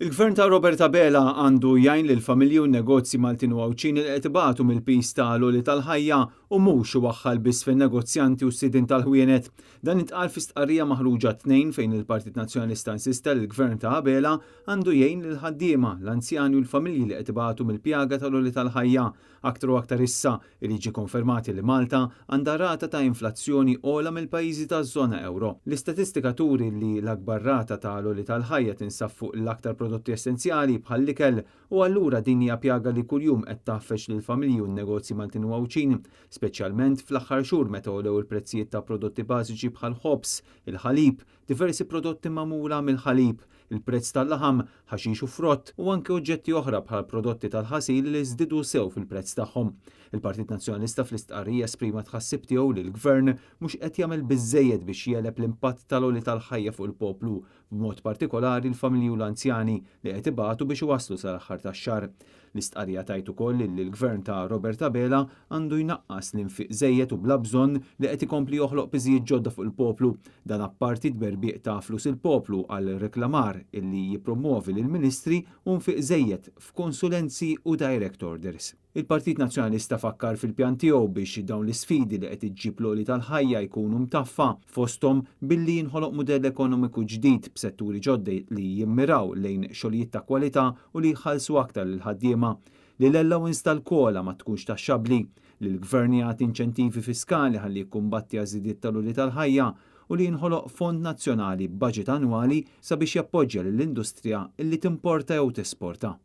Il-Gvern ta' Robert Abela għandu jgħin lill-familji u n-negozji Maltin u Għawdxin li qed ibatu mill-piż ta' l-għoli tal-ħajja u mhux iwaħħal biss fin-negozjanti u s-sidien tal-ħwienet. Dan intqal fi stqarrija maħruġa t-Tnejn fejn il-Partit Nazzjonalista insista li l-Gvern ta' Abela għandu jgħin lill-ħaddiema, l-anzjani u l-familji li qed ibatu mill-pjaga tal-għoli tal-ħajja. Aktar u aktar issa li ġie konfermat li Malta għandha rata ta' inflazzjoni ogħla mill-pajjiżi taż-żona ewro. L-istatistika turi li l-akbar rata ta' l-għoli tal-ħajja tinsab fuq l-aktar prodotti essenzjali bħall-ikel u allura din hija pjaga li kuljum qed tgħaffeġ lill-familji u n-negozji Maltin u Għawdxin, speċjalment fl-aħħar xhur meta għolew il-prezzijiet ta' prodotti bażiċi bħall-ħobż, il-ħalib, diversi prodotti magħmula mill-ħalib, il-prezz tal-laħam, ħaxix u frott u anke oġġetti oħra bħal prodotti tal-ħasil li żdiedu sew fil-prezz tagħhom. Il-Partit Nazzjonalista fl-istqarrija esprima t-tħassib tiegħu li l-Gvern mhux qed jagħmel biżżejjed biex jegħleb l-impatt tal-għoli tal-ħajja fuq il-poplu, b'mod partikolari l-familji u l-anzjani li qed ibatu biex iwasslu sal-aħħar tax-xahar. L-istqarrija tgħid ukoll li l-Gvern ta' Robert Abela għandu jnaqqas l-infiq żejjed u bla bżonn li qed ikompli joħloq piżijiet ġodda fuq il-poplu. Dan apparti tberbiq ta' flus il-poplu għal reklamar illi jippromwovi lill-Ministri u nfiq żejjed f'konsulenzi u direct orders. Il-Partit Nazzjonalista fakkar fil-pjan tiegħu biex dawn l-isfidi li qed iġġib l-għoli tal-ħajja jkunu mtaffa, fosthom billi jinħoloq mudell ekonomiku ġdid b'setturi ġodda li jimmiraw lejn xogħlijiet ta' kwalità u li jħallsu aktar lill-ħaddiema, li l-allowance tal-COLA ma tkunx taxxabbli, li l-Gvern jagħti inċentivi fiskali ħalli jikkumbatti għaż-żidiet tal-għoli tal-ħajja u li jinħoloq fond nazzjonali b'baġit annwali sabiex jappoġġja lill-industrija li timporta jew tesporta.